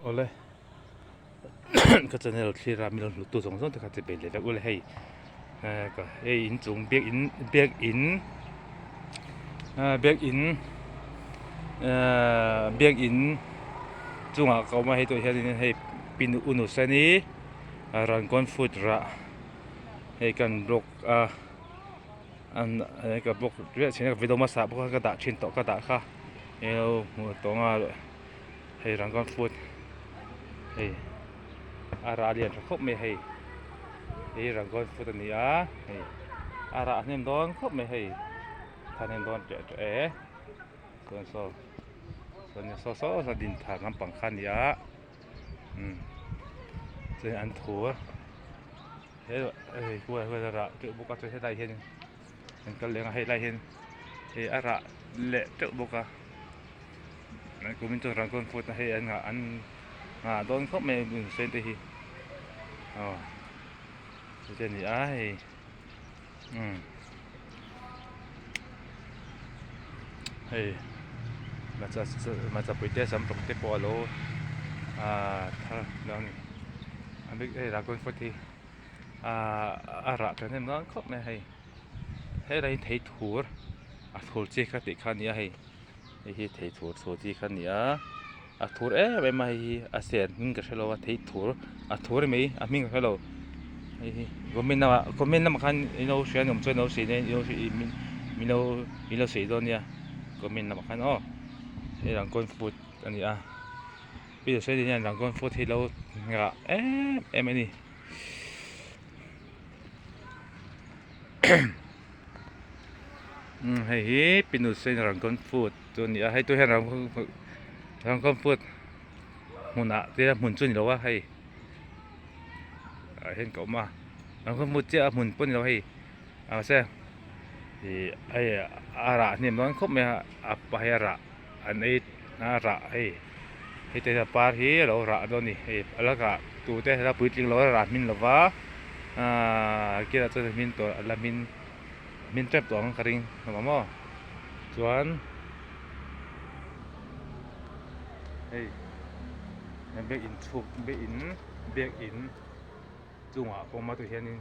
Awle ka channel thlir a milo hlut tu zawng zawng te kha chi bei leh vek ule hei hei inchung biak in biak in biak in biak in chungah ka awm a hei tawh hianin hei pin unuseni rankawn foot rah hei kan block a. An ka bawk riah thin a video hmasa bawk a ka dah thin tawh ka dah kha ilo hmuh tawh ang a hei rangon food hei a rah lian tha khawp mai hei hei rangon food a ni a hei a rah hnem dawn khawp mai hei thahnem dawn teh teh e chuan saw chuan saw saw saw din thar lampang kha a ni a umm chuan an thu a. He hei kual vel a rah teuh bawk a chuan helai hian an kal leng a helai hian hei a rah leh teuh bawk a kumin chuan rankawn food hei an ngah an ngah dawn khawp mai a sen te hi aw chuti a ni a hei umm hei hmarcha pui te sam tawk te pawh a lo ahh thar hlauh a ni. A bik hei dragon fruit hi ahh a rah ṭha hnem dawn khawp mai a hei helai hi thei thur a thur chi kha tih kha a ni a hei hei hi thei thur thur chi kha a ni a a thur em em a hei hi a ser hming ka hrelo a thei thur a thur mai a hming ka hrelo hei hi comment lamah comment lamah khan in lo hria nuam chuan in lo sawi dawn in lo in lo sawi dawn nia comment lamah khan aw hei dragon fruit a ni a. Pi Hruaini hian Rangoon food hi lo nghah em em a ni. Umm hei hi Pi Nuhruaini Rangoon food chu a ni a hei tu hian Rangoon food hmunah te hmun chu a ni lo a hei ah hian ka awm a Rangoon food chiah a hmun pawh a ni lo hei mahse ih hei a rah hnem dawn khawp mai a a pa hi a rah. An ei a rah hei hei te hian par hi a lo rah dawn a ni hei a lakah tute hela puitling lo a rah hmin lova ahh kilah chuan a hmin tawh a la hmin hmin tep tawh ang ka ring hlawm ang maw chuan hei biakin chhuk biakin biakin chungah pawh a awm a tah hianin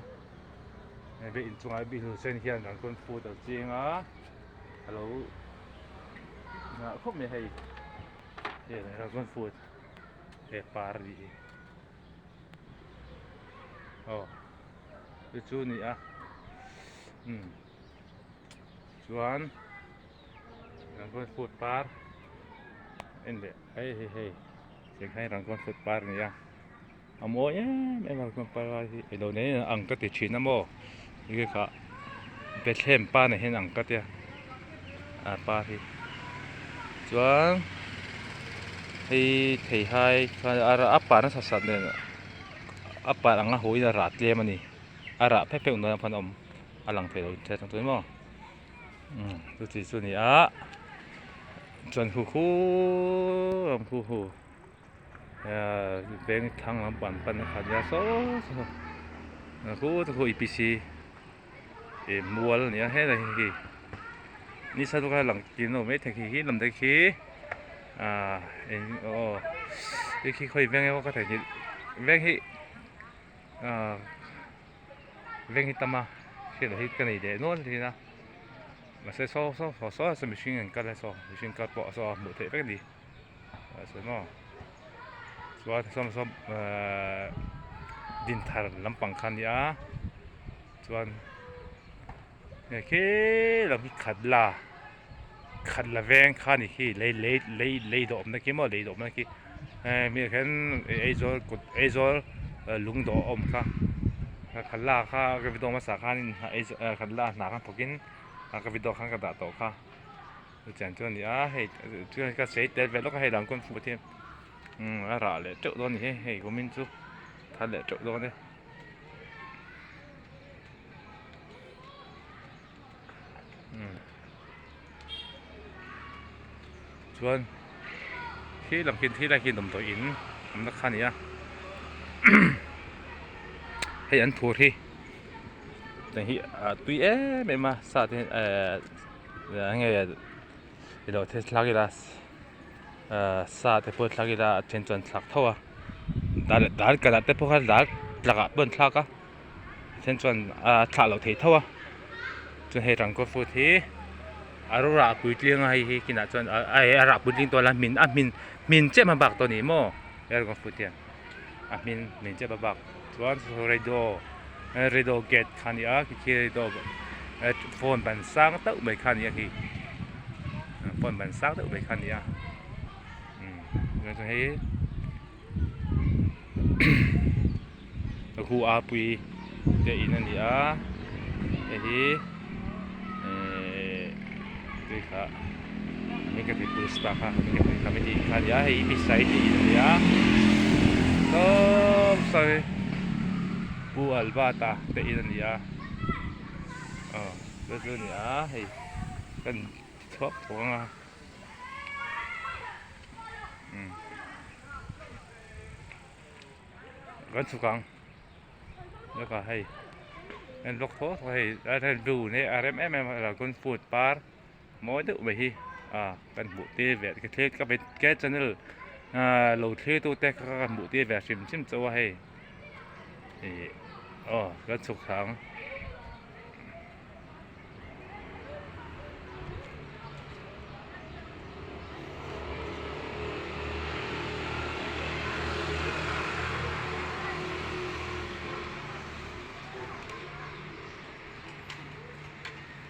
biakin chungah biakin hian rangkawn food a cheng a. A lo nghah khawp mai hei hei dragon fruit he par a nih hi aw chu chu a ni a umm chuan dragon fruit par en leh hei hei hei tiang hian dragon fruit par a ni a a mawi em em a dragon par lai hi ilo nei ang ka ti thin a maw enge kha Bethlehem pa nen hian ang ka tia a par hi chuan hei theihai a par nasa sat nen a par anga hawiin a rah tlem a ni a rah phek phek hnuaiah khan a awm a lang thei lo che chu maw umm chuti chu a ni a chuan hu hu hu hu. Veng thlang lampang pan a khat nia saw saw khu te khu E P C ih mual a ni a helai hi hei nisa chu kha lang kim lo maithei khi khi lam te khi ah eng aw hei khi khawi veng emaw ka theihnghilh veng hi ah veng hi tam a hriat hi ka nei leh nual thin a mahse saw saw saw saw mihring an kal a saw mihring kal pawh saw a hmuh theih vek a ni. Chuan sawm sawm ehh dinthar lampang kha a ni a chuan hei khi lam hi khatla khatla veng kha a ni khi lei lei lei lei dawh awmna khi maw lei dawh awmna khi hemi ah khian Aizawl kut Aizawl lung dawh a awm kha khatla kha ka video hmasa khanin khatla hna khan thawkin ka video khan ka dah tawh kha. Chutiang chu a ni a hei chuan ka sawi tel ve lawk a hei dang kawn fuh te umm a rah leh teuh dawn a ni hei hei kumin chu thar leh teuh dawn e. Umm chuan khi lam khi khi lai khi damdawi in awmna kha a ni a hei an phur hi tiang hi a tui em em a sa te hian ehh. Enge ilo test hlak ila Sa te pawh thlak ila a then chuan thlak tho a dal dal kalah te pawh kha dal tlakah pawh an thlak a a then chuan a thlah loh theih tho a chuan hei rangkaw fruit hi a rora a puitling a hei hi kinah chuan a rah puitling tawh a la hmin a hmin hmin chiah hma bak tawh a ni maw he rangkaw fruit hian a hmin hmin chiah hma bak chuan radio radio gate kha a ni a khi khi radio phone ban sang deuh mai kha a ni a khi phone ban sang deuh mai kha a ni a umm hei hu a pui te in a ni a hei hi ehh tui kha hming ka tih pusta kha hming ka tih kha heti kha a ni a hei hi misai tih in a ni a sawm sawi pu albert-a te in a ni a aw chu chu a ni a hei kan chhuak tawh ang a umm kan chhuk ang bakah hei en bawk thaw thaw hei blue nia a rem em em a dragon fruit par mawi deuh mai hi a kan hmuh tir ve ka thlir ka ka channel ah lo thlir tu te kha ka hmuh tir ve hrim hrim chauh a hei ih aw kan chhuk thla ang.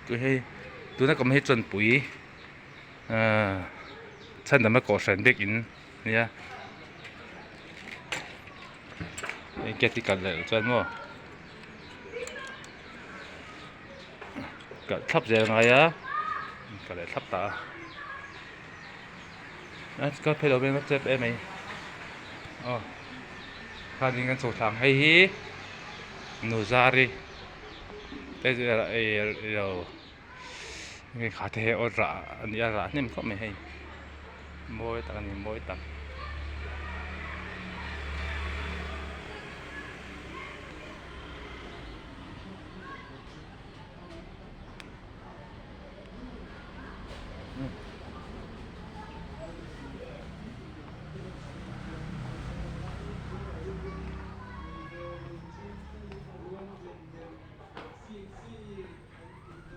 Tui hei tuna ka awm hi chawnpui ahh chhandamna kohhran bik in ania hei gate hi kalh leh loh chuan maw kalh thlap zel a ngai a kalh leh thlap ta a a kal phei lo veng a chep em mai aw khanin kan chho thla ang hei hi nuzari hei kha te hi aw rah a ni a rah hnem khawp mai hei mawi tak a ni mawi tak.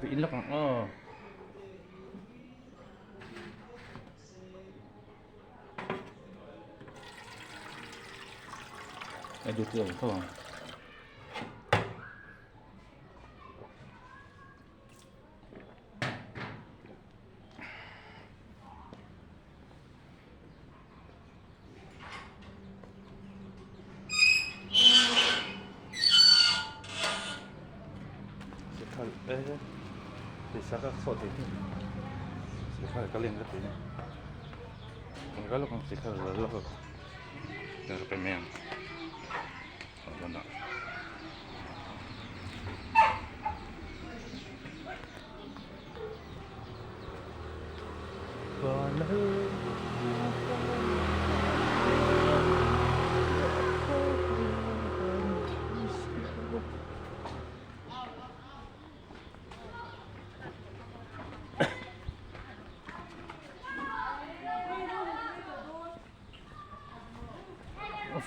Tui in lawk ang aw. Hei duty a awm tho ang.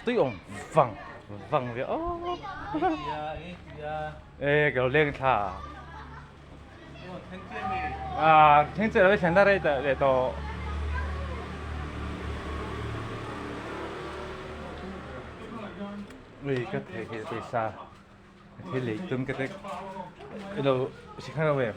Tui awm vang vang ve aw e ka lo leng thla a thleng che lo thlen ta rei ta leh tawh ui ka thei khi pawisa thil lei tum ka te ilo sikha lo em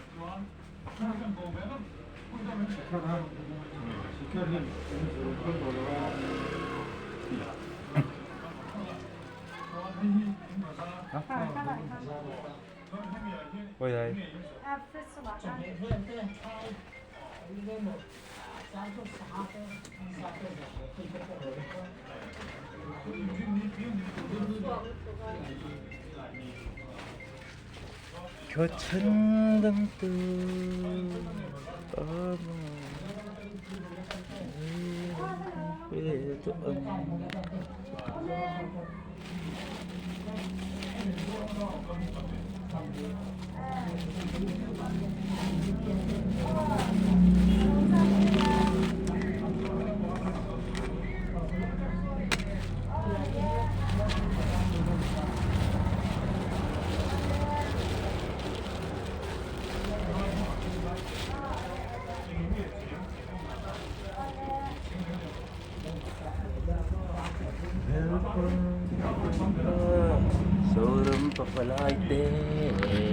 Zoram pavalai te.